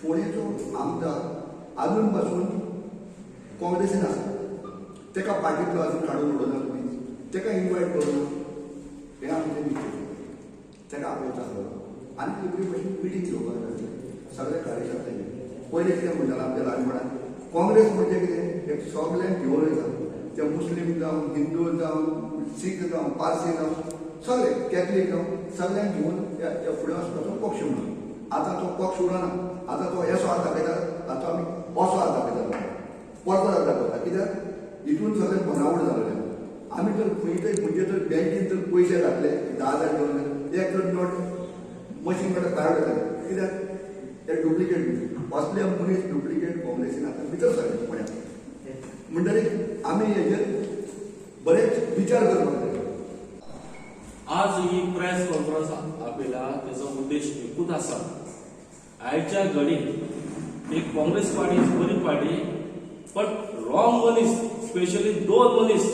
फोंडेचो आमदार अजून पासून काँग्रेसीन आसा. ताका पार्टींतलो अजून काडून उडोवना तुमी, ताका इन्वायट करूं, हें आमचें मिस्टेक. ताका आपोवचो आसलो आनी तेवरी भशेन मिटींग घेवपाक जाय आसलें सगळे कार्यकर्त्यांनी. पयलीं कितें म्हणटाले आमच्या ल्हानपणान, काँग्रेस म्हणजे कितें, एक सगळ्यांक घेवन येता. ते मुस्लीम जावं, हिंदू जावं, सीख जावं, पारसी जावं, सगळे कॅथलीक जावं, सगळ्यांक घेवन त्या फुडें वचपाचो पक्ष म्हणून. आतां तो पक्ष उरना. आतां तो येसो हात दाखयता, आतां आमी असो हात दाखयता, परतो हात दाखयता. कित्याक हितून सगळें बनावट जालेलें. आमी जर खंय तरी, खंयचे तर बँकेन जर पयशे घातले 10,000 घेवन, एक तर नोट मशीन कडेन भायर वयताले. कित्याक ते डुप्लिकेट. असले मनीस डुप्लिकेट काँग्रेसीन आतां भितर सरले फोंड्यां. म्हणटरीर आमी हेजेर बरेच विचार करपाक जाय. आज ही प्रेस कॉन्फरन्स आपयला, तेजो उद्देश एकूच आसा. आयच्या घडीक एक काँग्रेस पार्टी is बरी पार्टी, बट रॉंग मनीस, स्पेशली दोन मनीस,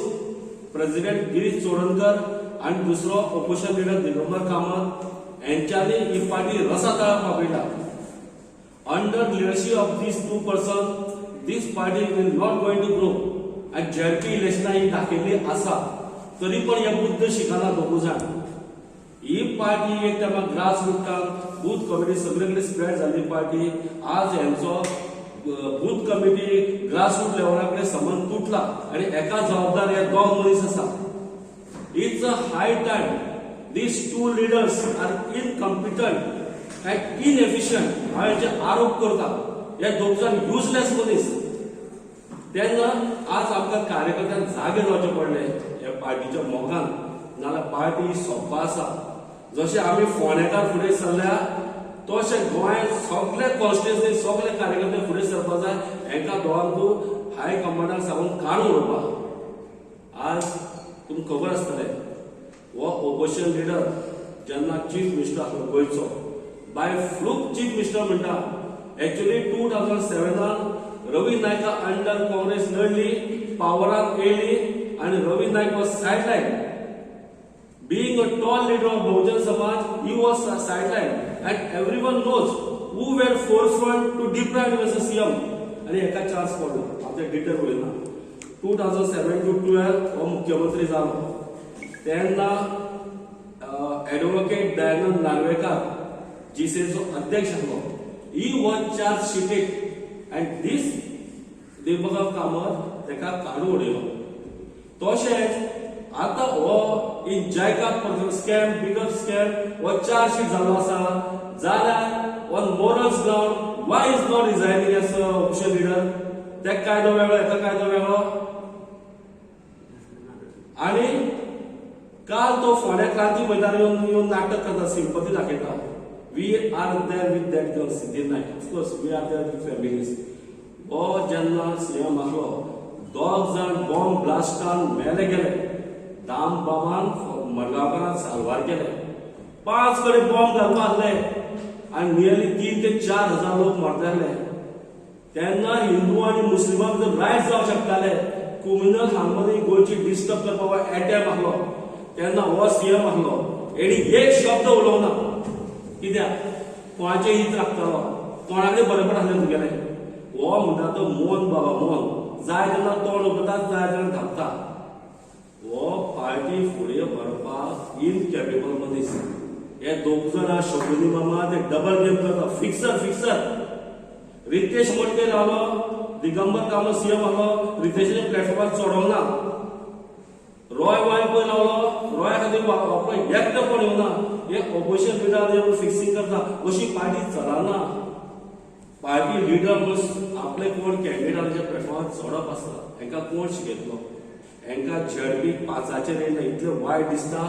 प्रेसिडेंट गिरीश चोडणकर आनी दुसरो ओपोजिशन लिडर दिगंबर कामत, हेंच्यांनी ही party रसातळाक पावयला. Under leadership of these two person, this party will not going to grow. आनी झेडपी इलेक्शनां ही दाखयल्ली आसा. तरी पण हे बुद्ध शिकना दोगू जाण. ही पार्टी एक तेन्ना ग्रास रुटान बूथ कमिटी सगळे कडेन स्प्रेड जाल्ली पार्टी. आज हेंचो बूथ कमिटी, ग्रास रूट लेवला कडेन संबंद तुटला आनी एका जबाबदार हे दोग मनीस आसा. It's a high time. These two leaders are incompetent and inefficient. हांव हेचे आरोप करता. हे दोग जाण युजलेस मनीस. तेन्ना आज आमकां कार्यकर्त्यांक जागे जावचे पडले ह्या पार्टीच्या मोगान, नाजाल्यार पार्टी सोंपपा आसा. जशे आमी फोंडेकार फुडें सरल्या, तशे गोंयांत सगळे कॉन्स्टिट्युन्सी, सगळे कार्यकर्ते फुडें सरपा जाय. हेंकां दोगांकू हाय कमांडाक सांगून काडून उडोवपा. आज तुमकां खबर आसतलें, हो ओपोजिशन लिडर जेन्ना चीफ मिनिस्टर आसलो गोंयचो, बाय फ्लूक चीफ मिनिस्टर म्हणटा, एक्च्युअली 2007न रवी नायका अंडर काँग्रेस लढली, पावरात येयली आनी Ravi Naik was sideline. Being a tall leader of Bahujan Samaj, he was sidelined, and everyone knows who were forefront to deprive him as a CM. आणि एका chance पडलो. आमचे detail वयना. 2007 to 12 हो मुख्यमंत्री जालो तेन्ना एडवोकेट दयानंद नार्वेकार जीसीएचो अध्यक्ष आसलो. He was charge sheeted and this Digambar Kamat ताका काडून उडयलो. तशेंच आतां हो in JICA scam, bigger scam, हो चार्ज शीट जाल्लो आसा, जाल्यार on morals ground, why is not resigning as opposition leader? तेका कायदो वेगळो, हेका कायदो वेगळो. आणि काल तो फोंड्या क्रांती मैदान येवन येवन नाटक करता, सिंपती दाखयता. We are there with that girl Siddhi Naik. Of course we are there with families. हो जेन्ना सीएम आसलो, दोग जाण बॉम्ब ब्लास्टान मेले गेले. दाम बाबान मडगांवकारान साल्वार केले. पांच कडेन बॉम्ब घालपा आसले आनी नियरली 3 ते 4 हजार लोक मरताले. तेन्ना हिंदू आनी मुस्लिमां भितर रायट जावंक शकताले. कम्युनल हार्मनी गोंयची डिस्टर्ब करपाक एटेम्प आसलो. तेन्ना हो सीएम आसलो, हेणी एक शब्द उलोवना. कित्याक? कोणाचें हित राखतालो? कोणाकडेन बरेपण आसलें तुगेलें? हो म्हणटा तो मोहन बाबा मोहन, जाय तेन्ना तोंड उगता, जाय तेन्ना धांपता. हो पार्टी फुडें व्हरपाक इनकेपेबल मनीस. हे दोग जाणां, शकुनी मामा, ते डबल गेम करता. Fixer, fixer. रितेश मटके रावलो, दिगंबर कामत सीएम आसलो, रितेशाच्या प्लॅटफॉर्मार चडोंक ना. रॉय वाय पळय रावलो, रॉया खातीर वापरो एकटो पण येवना. हे ओपोजिशन लिडर येवन फिक्सिंग करता. अशी पार्टी चलना. पार्टी लिडर म्हणून आपले कोण कॅन्डिडेटाच्या प्लॅटफॉर्मार चडप आसता. हेंकां कोण शिकयतलो? हेंकां झेडपी पांचाचेर येयला, इतलें वायट दिसता,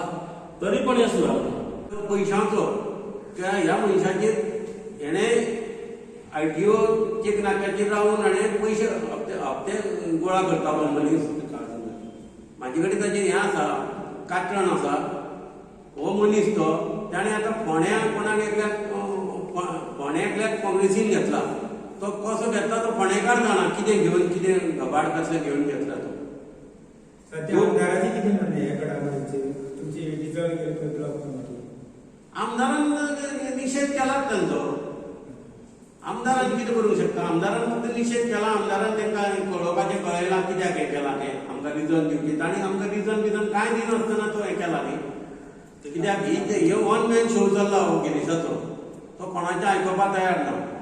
तरी पण हें सुदारना. पयशांचो त्या ह्या मनशाचेर हेणें आयटीओ चेक नाक्याचेर रावन हाणें पयशे हप्ते हप्ते गोळा करतालो मनीस. म्हाजे कडेन ताचें हें आसा, कात्रण आसा. हो मनीस तो ताणें आतां फोंड्या कोणाक एकल्याक, फोंड्या एकल्याक काँग्रेसीन घेतला. तो कसो घेतला तो फोंडेकार जाणा, कितें घेवन, कितें घबाड कसलें घेवन घेतला तो. सध्या आमदाराची कितें म्हणणें ह्या घडामोडीचेर, तुमची डिजॉल्व केली पळय ब्लॉक कमिटी? आमदारान निशेध केलाच तांचो. आमदारान कितें करूंक शकता? आमदारान फक्त निशेध केला. आमदारान तांकां कळोवपाचें कळयलां कित्याक हें केलां तें, आमकां रिजन दिवचें. तांणी आमकां रिजन बिजन कांय दिनासतना तो हें केला न्ही. कित्याक ही हे वन मॅन शो चल्ला हो गिरीशाचो, तो कोणाचें आयकुपाक तयार ना.